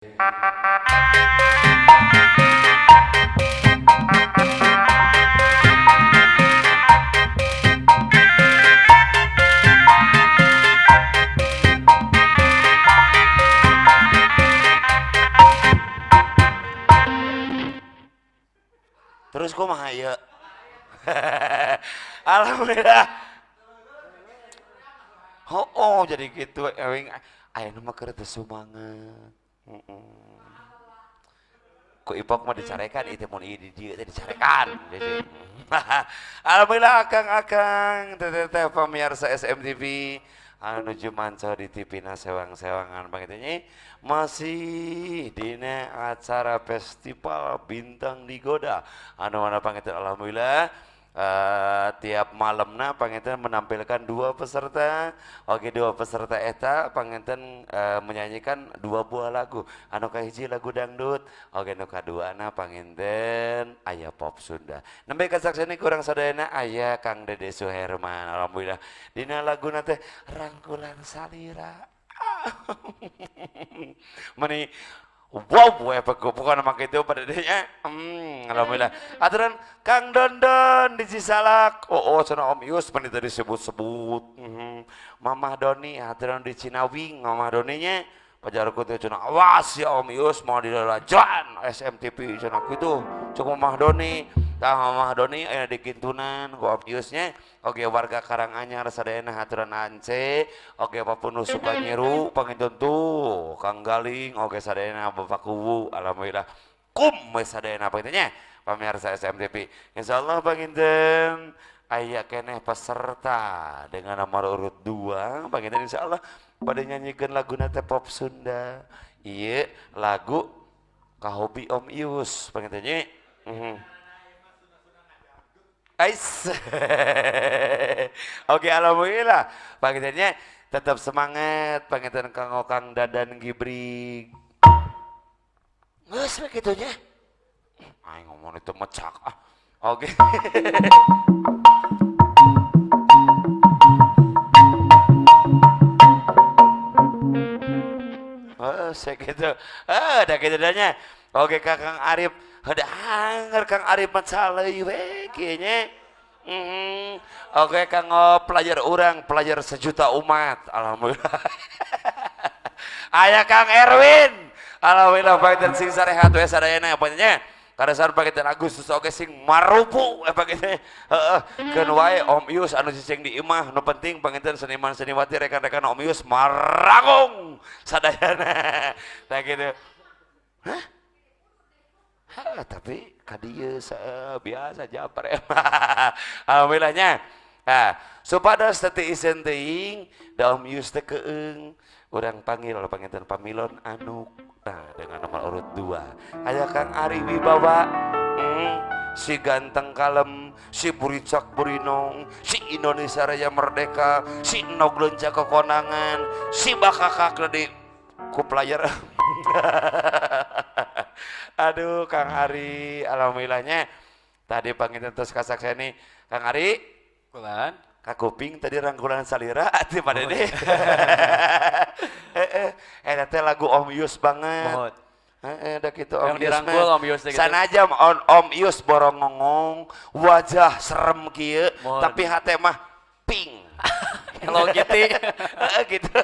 Terus kumaha ieu? Alhamdulillah. Oh, oh jadi gitu ewing aya nu mah keur teu sumanget. Heeh. Ku Ipok mah dicarekan ieu teh mun ieu di dieu teh dicarekan. Jadi. Alhamdulillah akang-akang teteh pemirsa SMTV anu nuju manco di TV na sewang-sewangan panginten masih dina acara festival Bintang Digoda anu mana panginten alhamdulillah tiap malamna panginten menampilkan dua peserta. Oke, dua peserta eta panginten menyanyikan dua buah lagu. Anu kahiji lagu dangdut, oke nu kaduana panginten aya pop Sunda. Nembe kasaksian kurang sadayana aya Kang Dede Suherman. Alhamdulillah dina laguna teh Rangkulan Salira. Meni wow, pokoknya mah kitu pada dinya. Alhamdulillah. Aturan Kang Dondon di Cisalak. Oh, oh cenah Om Ius meni tadi disebut-sebut. Mamah Doni aturan di Cinawing, Mamah Doninya pajarku teh cenah awas ya Om Ius mau dilalajan SMTV cenah kitu. Cuk Mamah Doni. Tah Mamah Doni aya di Kintunan ku Om Iusnya. Oke warga Karanganyar sadayana aturan Ance, oke apapun nu suka nyiru panginten tuh Kang Galing, oke sadayana Bapak Kuwu, alhamdulillah. Kum we sadayana panginten pamirsa SMTV. Insyaallah panginten aya keneh peserta dengan nomor urut 2 panginten insyaallah pada nyanyikan lagu teh pop Sunda. Ieu lagu kahobi Om Ius panginten nya. Ais. Oke, alhamdulillah. Pangintennya tetap semangat panginten Kang Kang Dadan Gibrik. Geus we kitu nya. Aing ngomong itu mecak ah. Oke. Oh, saya gitu. Ah, dah kitu nya. Oke, Kakang Arif. Heuda anger Kang Arif mah caleuy we kieu nya. Oke, Kang pelajar urang, pelajar sejuta umat. Alhamdulillah. Aya Kang Erwin. Alhamdulillah panginten sing sarehat we sadayana panginten. Karasan panginten Agustus oge sing marupu panginten. Heeh, keun wae Om Ius anu cicing di imah nu penting panginten seniman seniwati rekan-rekan Om Ius maranggung sadayana. Tah kitu. Hah? Ha, tapi kadieu biasa japar. Alhamdulillahnya. Nah, supados teu isen teuing da Om Ius teh keung urang panggil panginten pamilon anu nah dengan nomor urut 2. Aya Kang Ari Wibawa, si ganteng kalem, si buricak burinong, si Indonesia Raya Merdeka, si nog leunca kekonangan, si bakakak di ku player. Aduh Kang Ari, alhamdulillahnya tadi panginten tos kasakseni Kang Ari. Kulan. Kakuping tadi Rangkulan Salira atuh pada deh. Eta teh lagu Om Yus banget. Mohon. Heeh, da kitu Om Yang Yus dirangkul mah. Om Yus teh gitu. Sanajan Om Yus borongongong, wajah serem kieu, Mohon. tapi hate mah pink. Hello Kitty. Heeh gitu.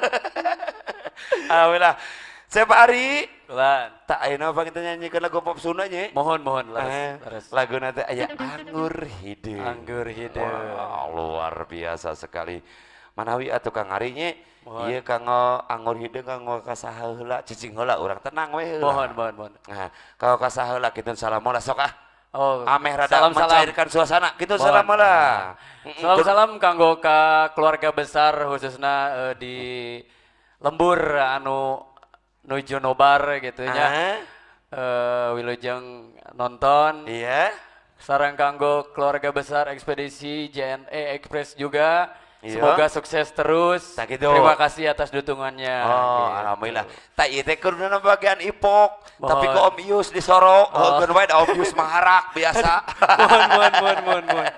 Alhamdulillah. Siapa Ari? Kulan. Tak ayeuna apa kita nyanyikan lagu pop Sunda nya? Mohon, mohon, leres, leres. Lagu nanti aya Anggur Hideung. Anggur Hideung. Wow, luar biasa sekali. Manawi atuh Kang Ari nya? Mohon. Ieu kanggo Anggur Hideung kanggo kasaha heula, cicing heula urang tenang we heula. Mohon, mohon, mohon. Nah, kalau kasaha heula kitu salam heula sok ah. Oh, Ameh rada salam, salam. mencairkan suasana. Kitu Mohon. salam heula. Salam-salam kanggo ka keluarga besar khususna di lembur anu nuju nobar gitu nya. Wilujeng nonton. Iya. Sareng kanggo keluarga besar ekspedisi JNE Express juga. Iya. Semoga sukses terus. Tak gitu. Terima kasih atas dukungannya. Oh, gitu. alhamdulillah. Tak ieu teh kuduna bagian Ipok, Mohon. tapi ku Om Ius disoro, Oh. heukeun wae da Om Ius maharak biasa. Mohon, mohon, mohon, mohon, mohon.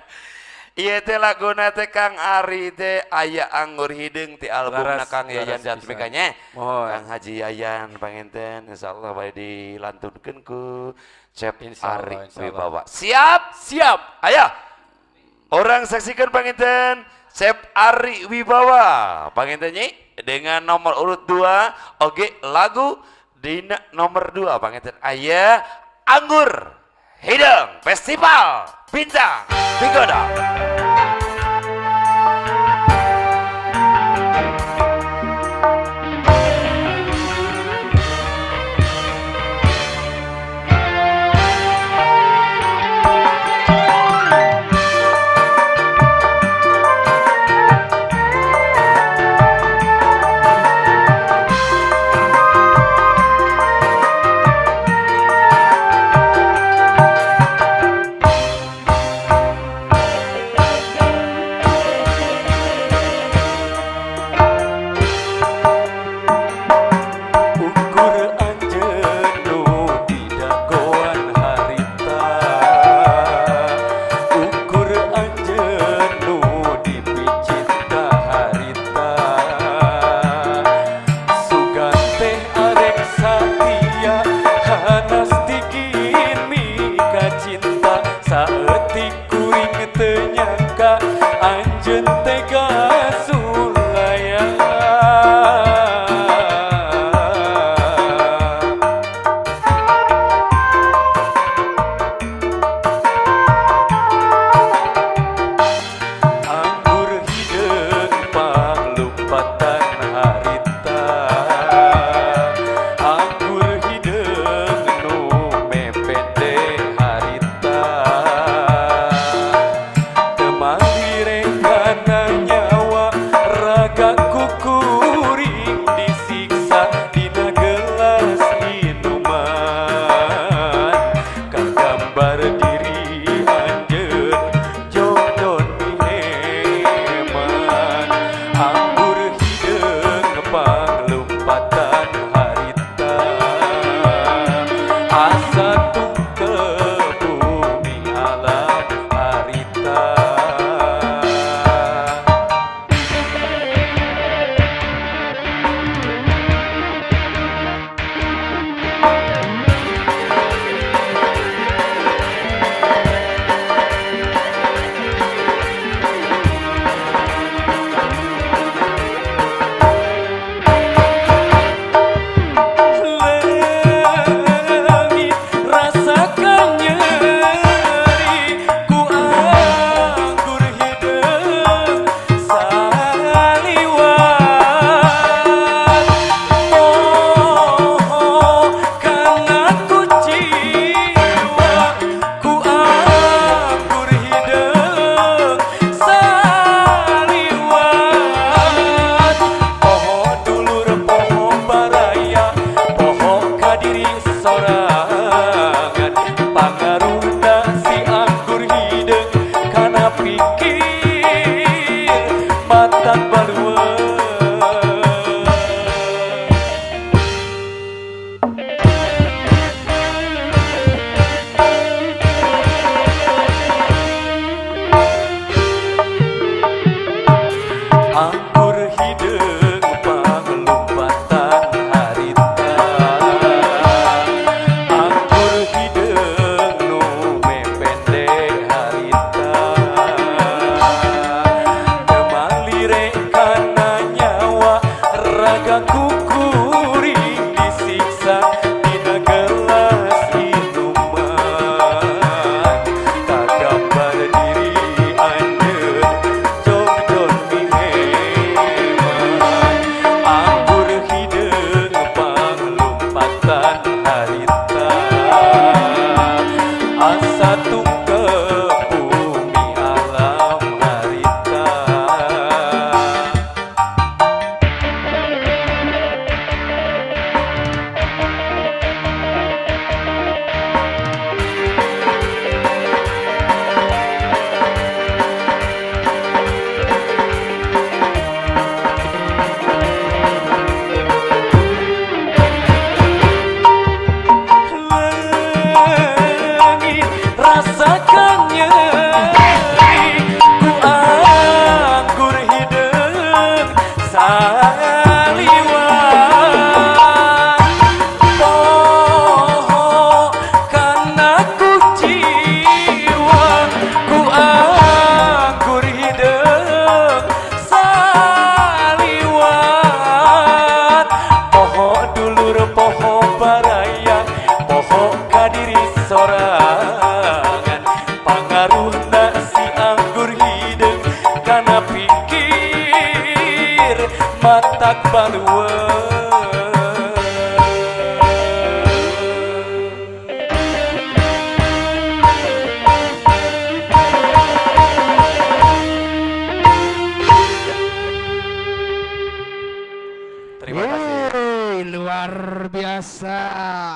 Ieu teh laguna teh Kang Ari teh aya Anggur Hideung ti albumna Kang Yayan Jatmika nya. Kang Haji Yayan panginten insyaallah bade dilantunkeun ku Cep Ari Wibawa. Siap? Siap. Ayo. Orang saksikan panginten Cep Ari Wibawa panginten nyi dengan nomor urut 2 oge lagu dina nomor 2 panginten aya Anggur Hideung Festival Bintang Pigoda.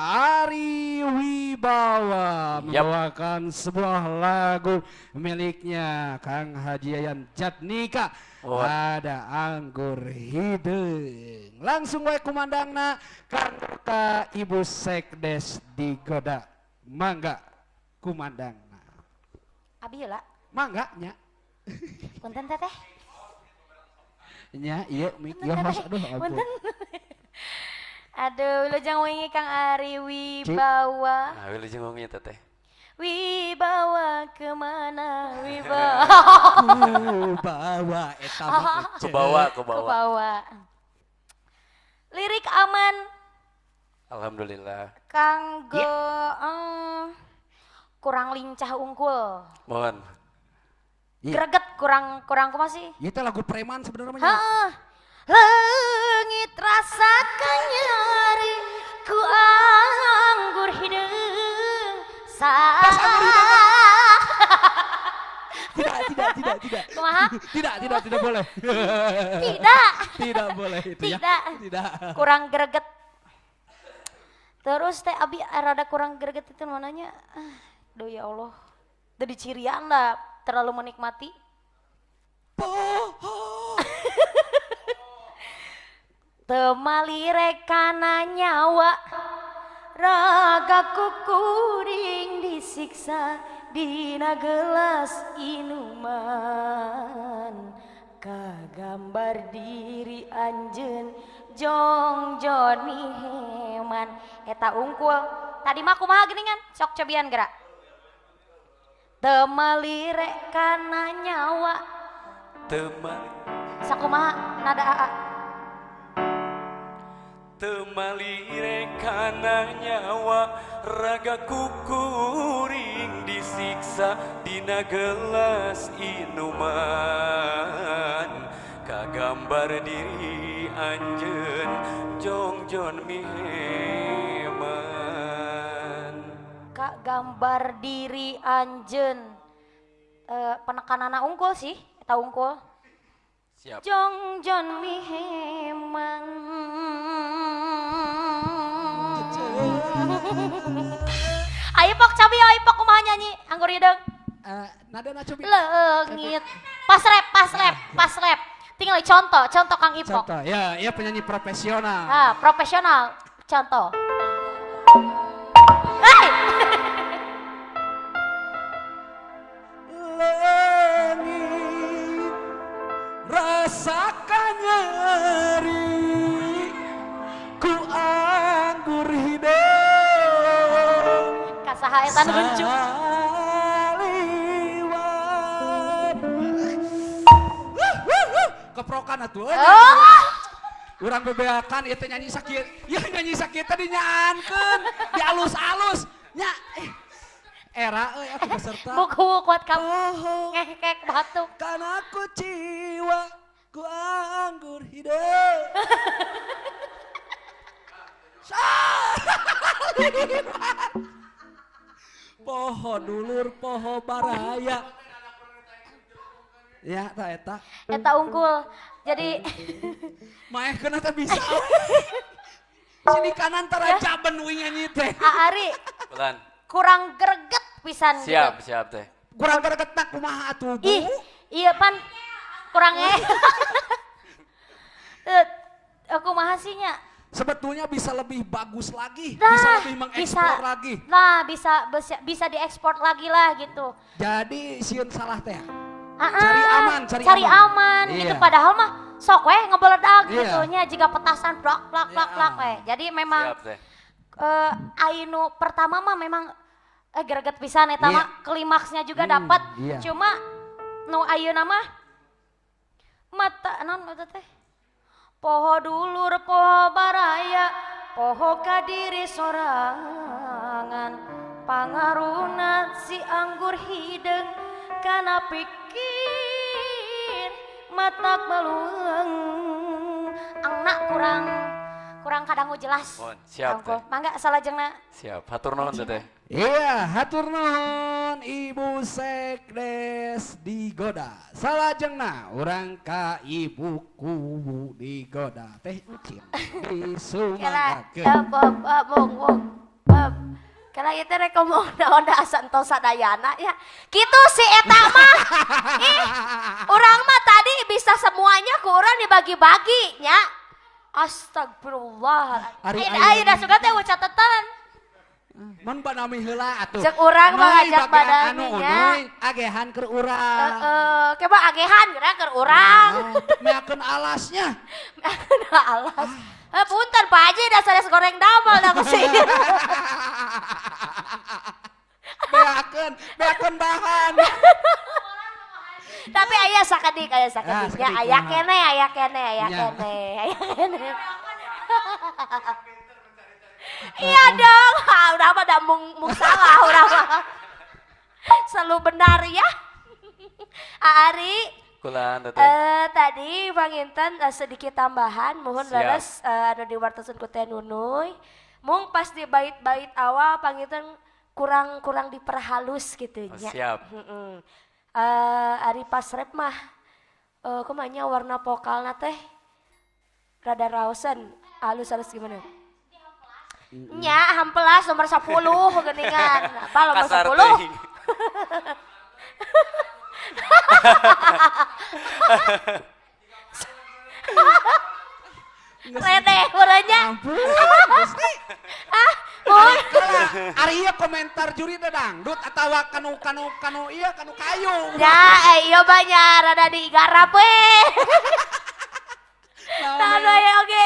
Ari Wibawa Yap. membawakan sebuah lagu miliknya Kang Haji Yayan Jatnika. Oh. Ada Anggur Hideung. Langsung wae kumandangna Kang ka Ibu Sekdes digoda. Mangga kumandangna. Abi heula. Mangga nya. Punten, Teteh. Nya ieu mik Punten, ieu host, Teteh. aduh ampun. Punten. Aduh, wilujeng wengi, Kang Ari Wibawa. Nah, wilujeng wengi, Teteh. Wibawa kemana wibawa? Ku bawa eta mah. Kebawa, kebawa. Kebawa. Lirik aman. Alhamdulillah. Kanggo kurang lincah unggul. Mohon. Iya. Greget kurang kurang kumaha sih? Ieu teh lagu preman sebenarnya mah. Heeh. Leungit rasakan nyeri ku anggur hideung sa Pas anggur hideung. Tidak, tidak, tidak, tidak. Kumaha? Tidak, tidak, tidak boleh. Tidak. Tidak boleh itu ya. Tidak. Tidak. Kurang greget. Terus teh abi rada kurang greget itu mananya. Duh, ya Allah. Dari cirian lah terlalu menikmati. Poho. Teu malirek kana nyawa, raga kukuring disiksa dina gelas inuman, kagambar diri anjeun jongjon miheman. Eta unggul tadi mah kumaha geuningan, sok cobian gerak. Teu malirek kana nyawa. Temali Sok kumaha nada aa? Teu malirek kana nyawa, raga kukuring disiksa dina gelas inuman, kagambar diri anjeun jongjon miheman. Kak gambar diri anjeun, penekanana unggul sih eta unggul. Siap. Jongjon miheman. Ayo pok cabi, ayo pok kumaha nyanyi Anggur Hideung? Eh, nada na cobi. Leungit pas rap, pas rap, pas rap. Tinggal contoh, contoh Kang Ipok. Contoh, ya, ya penyanyi profesional. Ah, profesional. Contoh. Hei! Leungit rasakan nyeri ku anggur hideung. Ka saha eta nu nunjuk? Saliwat. Keprokan atuh. Oh! Urang bebeakan ieu teh nyanyi sakit. Ya nyanyi sakit tadi nyaankeun, dialus-alus. Nya eh. Era euy aku peserta. Buku kuat kamu. Poho Ngehkek batuk. kana ku jiwa ku anggur hideung. Saliwat. Poho dulur, poho baraya. Ya, tak eta. Eta unggul. Jadi Maeh kena teh bisa. Sini kanan tara jaben uing nyanyi teh. Ari Pelan. Kurang greget pisan Siap, gitu. siap, Teh. Kurang greget nak kumaha atuh, Bu? Ih, iya pan kurang aku mah sih nya. Sebetulnya bisa lebih bagus lagi, Nah, bisa lebih mengekspor bisa, lagi. Nah, bisa bisa bisa diekspor lagi lah gitu. Jadi sieun salah teh. Ah, Cari ah, aman, cari cari aman. aman, gitu, Iya. padahal mah sok weh ngebeledak gitu nya jika petasan plak plak plak Iya. plak weh. Jadi memang Siap, Teh. Ainu pertama mah memang greget pisan eta Iya. mah, klimaksnya juga dapat. Iya. Cuma nu ayeuna mah mata non eta teh. Poho dulur, poho baraya, poho kadiri sorangan, pangaruna si anggur hideung kana pikir matak melueng angna kurang kurang kadangu jelas. Mohon, siap, Kangko. Teh. Mangga salajengna. Siap. Hatur nuhun, Teteh. Iya, hatur nuhun, Ibu Sekdes digoda. Salajengna urang ka Ibu Kuwu digoda. Teh Ucin Kira disumanggakeun. apa bong bong. Kalau itu rek ngomong naon da asa entos sadayana ya. Kitu si eta mah. Ih, urang mah tadi bisa semuanya ku urang dibagi-bagi nya. Astagfirullah. Ari Ari aya- ayo da sugan teh catatan. Mun banami heula atuh. Cek urang mah Nuy ngajak bagian badami anu nya. unuy agehan keur urang. Heeh, ke mah agehan geura keur urang. Oh, meakeun alasnya. Nah, alas. Eh, punten Pak Haji da sanes goreng damel da ku sih. Beakeun, beakeun bahan. Tapi aya sakedik, aya sakedik nya, sakedik, aya mah. keneh, aya keneh, aya Nya. keneh, aya keneh. Iya dong, ah, udah mah da mung mung salah urang mah. Selalu benar ya. Ari, Kulan teteh. Tadi panginten sedikit tambahan mohon Siap. leres anu diwartosan ku Teh Nunuy. Mung pas di bait-bait awal panginten kurang kurang diperhalus gitu Oh, nya. siap. Heeh. Ari pas rap mah kumaha nya warna vokalna teh rada raosen, halus-halus gimana? Nya hampelas nomor 10 geuningan. Apa nomor Kasar 10? teuing. Rene urangnya. Ampun, Gusti. Ah, mohon. Kalah, ari ieu komentar juri teh dangdut atawa kanu kanu kanu ieu kanu kayu. Ya, iya banyak rada digarap we. Nah, nah, ya, oke.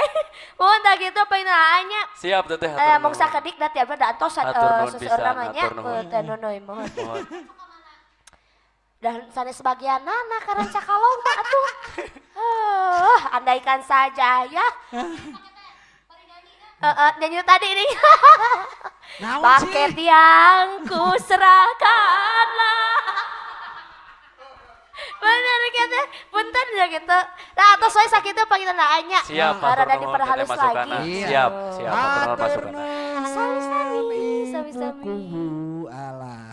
Mohon tak gitu penanya. Siap teteh. Eh, Hatur mong nuhun. sakedik da tiap da antos Hatur nuhun seseorang pisan, namanya hatur nuhun. teh Nunuy mohon. Mohon. Dan sanes bagian nana karena cakalong mah atuh. Andaikan saja ya. Nyanyi tadi nih. Naon Paket sih? yang ku serahkanlah. Bener gitu, punten ya gitu. Nah, atau saya sakitnya panggilan anya. Siap, Nah, hatur rada nuhun teteh diperhalus masukanna. lagi. Iya. Siap, siap hatur nuhun Hatur masukanna. nuhun, Sami-sami, sami-sami. ibuku Allah.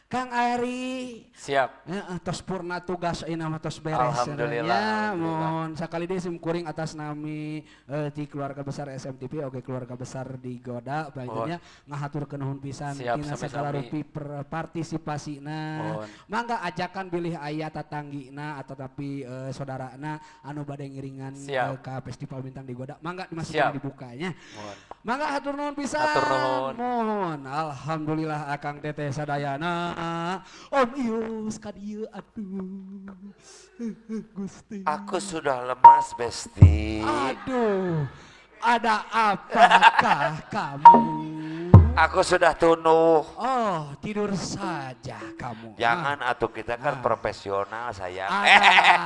Kang Ari, Siap. heeh, tos purna tugas ayeuna mah tos beres. Alhamdulillah, Ya, alhamdulillah. mohon sakali deui sim kuring atas nami ti keluarga besar SMTV oge keluarga besar di Goda baiknya ngahaturkeun nuhun pisan Siap, tina sagala sami-sami. rupi partisipasina. Mohon. Mangga ajakan bilih aya tatanggina atau tapi saudarana anu bade ngiringan Siap. ka Festival Bintang di Goda. Mangga dimasukin Siap. dibukanya. Mohon. Mangga hatur nuhun pisan. Hatur nuhun. Mohon. Alhamdulillah Akang Teteh sadayana. Om Ius ka dieu atuh. Gusti. Aku sudah lemas, Besti. Aduh. Ada apakah kamu? Aku sudah tunuh. Oh, tidur saja kamu. Jangan atuh kita kan profesional sayang. Ada, ada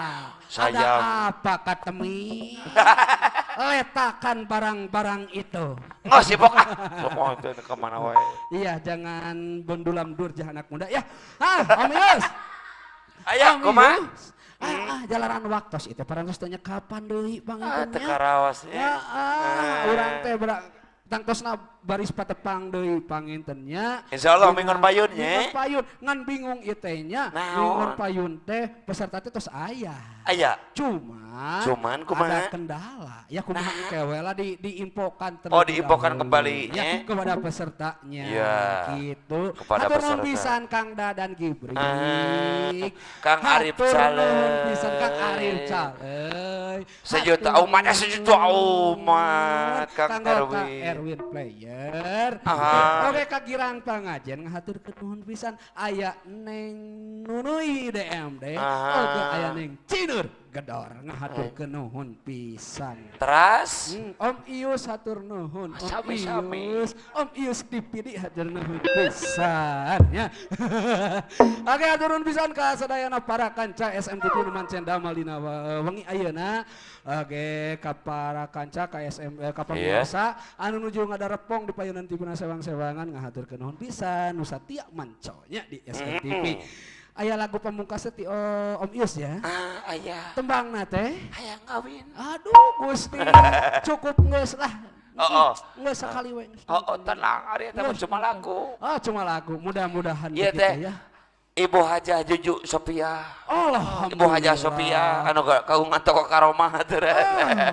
Sayang. apa katemi? Letakkan barang-barang itu. Nggak sibuk ah. Semua itu kemana wae. Iya, jangan bendulam durja anak muda ya. Ah, Om Ius. Ayo, Om kumaha? Ius. Ah, jalanan waktos itu parantos tanya kapan deui Ah, panginten teu nya. karaos nya. Ya, ah, urang teh tangtosna baris patepang deui panginten nya. Insyaallah Dina- minggon payun nya. Minggon payun, ngan bingung ieu teh nya. Naon? Minggon payun teh peserta teh tos aya. Aya. Cuma Cuman kumaha? ada kendala. Ya kumaha engke we lah diinfokan Oh, terlebih diinfokan dahulu. kembali, Ya, nya. kepada pesertanya. Ya. Gitu. Kepada Hatur nuhun peserta. pisan Kang Dadan Gibrik. Ah, Kang Arif Hatur nuhun pisan Kang Caleh. Arif Caleh. Sejuta Hatur umatnya, sejuta umat, Kang Kang Erwin. Erwin. Erwin Player. Ah. Oke Kak Girang Pangajen ngahaturkeun nuhun pisan aya Neng Nunuy DMD. Ah. Oke aya Neng Cinur Gedor ngahaturkeun nuhun pisan. Teras. Om Ius hatur nuhun. Om Sami-sami. Ius, Om Ius dipilih hatur nuhun pisan ya. Oke hatur nuhun pisan ka sadayana para kanca SMTV nu mancen damel dina wengi ayeuna. Oke ka para kanca ka SM ka pamirsa anu nuju ngadarepong di payunan tipuna sewang-sewangan ngahaturkeun nuhun pisan nu satia manco nya di SMTV. Aya lagu pamungkas ti Om Ius ya. Ah, aya. Tembangna teh. Hayang ngawin. Aduh Gusti, cukup geus lah. Oh, oh. Geus sekali we. Oh, oh, tenang, ari eta mah cuma lagu. Oh, cuma lagu. Mudah-mudahan Iya begitu teh. ya. Ibu Hajah Juju Sophia. Alhamdulillah. Ibu Hajah Sophia anu kagungan toko Karomah aturan.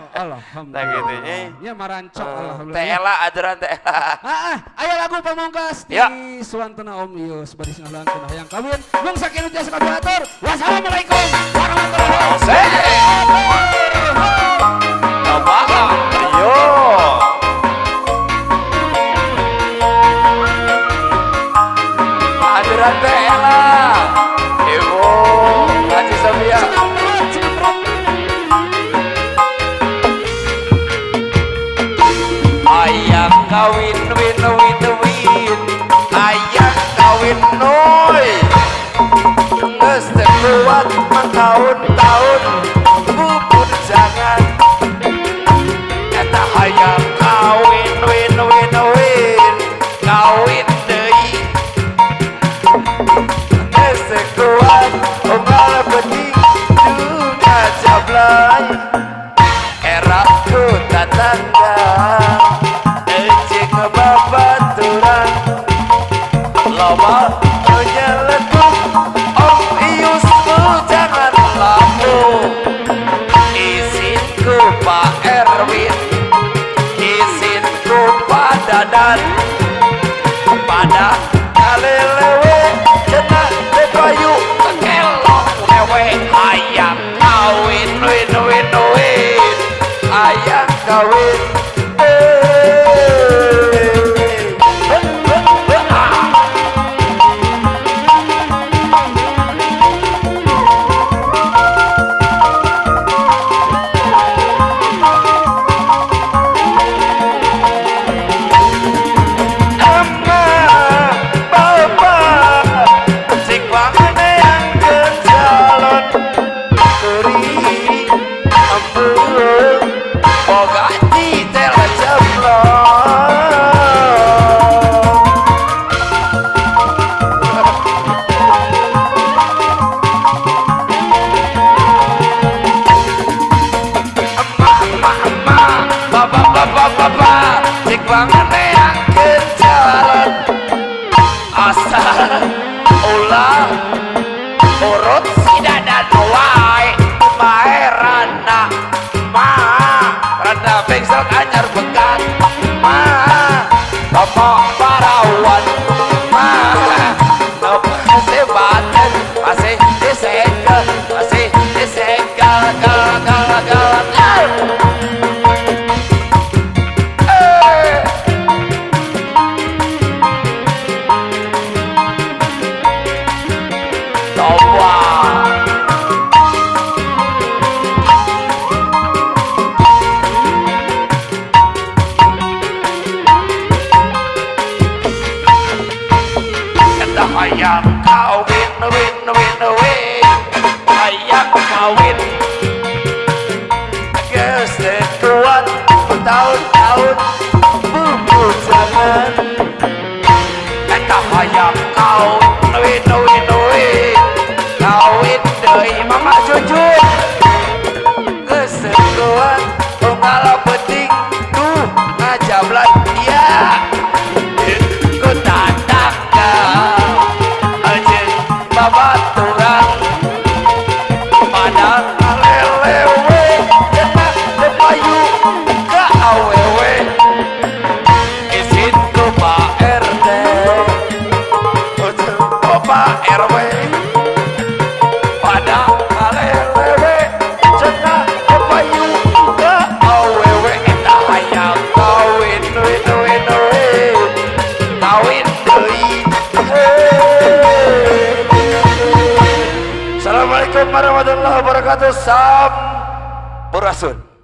Alhamdulillah. Tah kitu nya. Ya marancok alhamdulillah. Teh Ela aturan Teh Ela. Heeh, aya lagu pamungkas di Suwantena Om Ius bari sinahulangkeun hayang kawin. Mung sakieu tiasa kabiatur. Wassalamualaikum warahmatullahi wabarakatuh. Yo. Aturan Teh Ela. Ibu Haji Sophia. Ayang kawin win win win, ayang kawin noi. Geus teu kuat mangtaun-taun bubur jangan. Eta hayang kawin win win win, kawin deui. Geus teu kuat unggal penting dunia jablay. Era ku tatangga ecing babaturan loba nyeletuk Om Ius ku jangan laku izinku Pak Erwin izinku Pak Dadan pada kalelewe cenah teu payu kelong lewe hayang kawin win win win ayang kawin. Assalamualaikum warahmatullahi wabarakatuh. Sampurasun.